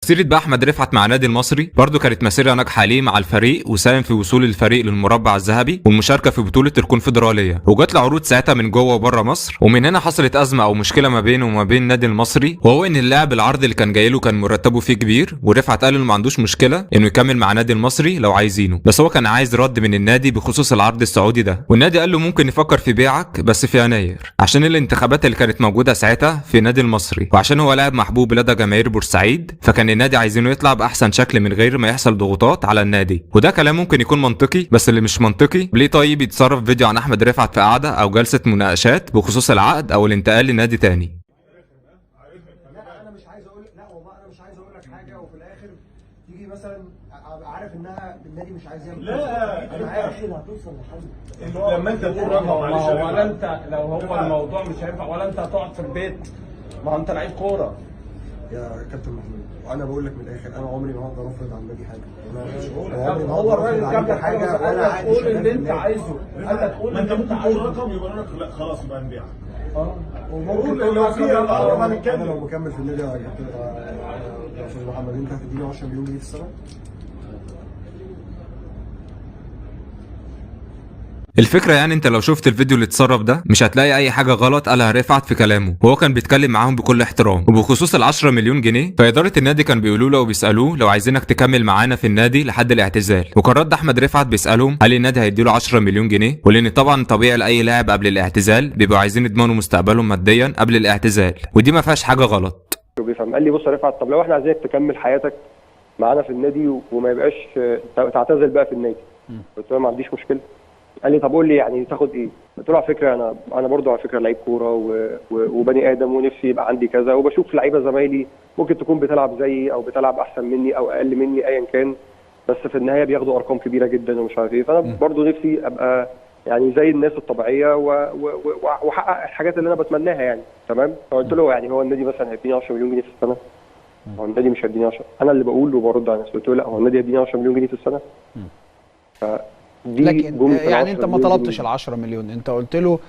مسيرة بقى احمد رفعت مع النادي المصري برضه كانت مسيرة ناجحة ليه مع الفريق، وساهم في وصول الفريق للمربع الذهبي والمشاركة في بطولة الكونفدرالية، وجات له عروض ساعتها من جوه وبره مصر. ومن هنا حصلت أزمة أو مشكلة ما بينه وما بين النادي المصري، وهو إن اللاعب العرض اللي كان جاي له كان مرتبه فيه كبير، ورفعت قال انه ما عندوش مشكلة انه يكمل مع النادي المصري لو عايزينه، بس هو كان عايز رد من النادي بخصوص العرض السعودي ده. والنادي قال له ممكن نفكر في بيعك بس في يناير، عشان الانتخابات اللي كانت موجودة ساعتها في النادي المصري، وعشان هو لاعب محبوب لدى جماهير بورسعيد، فكان النادي عايزينه يطلع باحسن شكل من غير ما يحصل ضغوطات على النادي. وده كلام ممكن يكون منطقي، بس اللي مش منطقي ليه طيب يتصرف فيديو عن احمد رفعت في قعدة او جلسه مناقشات بخصوص العقد او الانتقال لنادي تاني. لا انا مش عايز اقول، لا والله انا مش عايز اقول لك حاجة وفي الاخر تيجي مثلا ابقى عارف انها النادي مش عايز يعمل. لا انا عارف هتوصل لحل. لما انت تقول رقم، معلش يا ولا رفعت. انت لو هو الموضوع مش هينفع ولا انت هتقعد في البيت، ما هو انت لعيب كورة يا كابتن محمود، وانا بقول لك من الاخر، انا عمري ما هقدر افرض على النادي حاجة. انا عمري ما هو هقدر الراجل افرض جاب عليك لك حاجة حاجة قال ولا لك عادي قول شغال اللي في انت النادي. عايزه، قال لك قول ما انت اللي انت ممكن تقول عايزه. رقم يبقى لك لا خلاص يبقى نبيعك. وممكن قول لو في رقم هنتكلم. انا لو مكمل في النادي يا كابتن يا استاذ محمد، انت هتديني 10 مليون جنيه في السنة؟ الفكرة يعني انت لو شفت الفيديو اللي اتسرب ده مش هتلاقي اي حاجة غلط قالها رفعت في كلامه، وهو كان بيتكلم معاهم بكل احترام. وبخصوص ال 10 مليون جنيه، فإدارة النادي كان بيقولوا له وبيسألوه لو عايزينك تكمل معانا في النادي لحد الاعتزال، وكان رد احمد رفعت بيسألهم هل النادي هيديله 10 مليون جنيه، ولان طبعا طبيعي لاي لاعب قبل الاعتزال بيبقوا عايزين يضمنوا مستقبلهم ماديا قبل الاعتزال، ودي ما فيهاش حاجة غلط. وبيفهم. قال لي بص يا رفعت، طب لو احنا عايزينك تكمل حياتك معانا في النادي وما يبقاش تعتزل بقى في النادي. قلت له ما عنديش مشكلة. قال لي طب قول لي يعني تاخد ايه؟ قلت له على فكرة انا برضو على فكرة لعيب كورة وبني ادم، ونفسي يبقى عندي كذا، وبشوف لعيبة زمايلي ممكن تكون بتلعب زيي او بتلعب احسن مني او اقل مني ايا كان، بس في النهاية بياخدوا ارقام كبيرة جدا ومش عارف ايه، فانا برضو نفسي ابقى يعني زي الناس الطبيعية واحقق الحاجات اللي انا بتمناها يعني. تمام؟ فقلت له يعني هو النادي مثلا هيديني 10 مليون جنيه في السنة؟ هو النادي مش هيديني 10، انا اللي بقول وبرد على نفسي. قلت له لا، هو النادي هيديني 10 مليون جنيه في السنة؟ فدي لكن جملة يعني انت 10 ما مليون طلبتش جنيه. ال 10 مليون، انت قلت له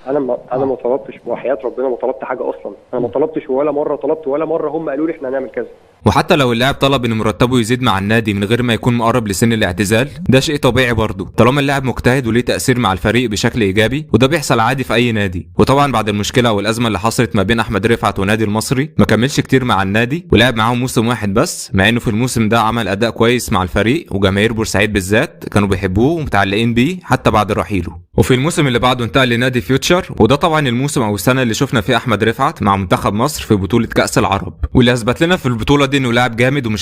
انا ما طلبتش، وحياه ربنا ما طلبت حاجة اصلا، انا ما طلبتش ولا مرة طلبت، ولا مرة هم قالوا لي احنا هنعمل كذا. وحتى لو اللاعب طلب ان مرتبه يزيد مع النادي من غير ما يكون مقرب لسن الاعتزال، ده شيء طبيعي برضه طالما اللاعب مجتهد وليه تأثير مع الفريق بشكل ايجابي، وده بيحصل عادي في اي نادي. وطبعا بعد المشكلة والازمة اللي حصلت ما بين احمد رفعت ونادي المصري، ما كملش كتير مع النادي ولعب معاهم موسم واحد بس، مع انه في الموسم ده عمل اداء كويس مع الفريق، وجماهير بورسعيد بالذات كانوا بيحبوه ومتعلقين بيه حتى بعد رحيله. وفي الموسم اللي بعده انتقل لنادي فيوتشر، وده طبعا الموسم او السنة اللي شفنا فيه احمد رفعت مع منتخب مصر في بطوله كاس العرب، واللي اثبت لنا في البطولة دي انه لاعب جامد ومش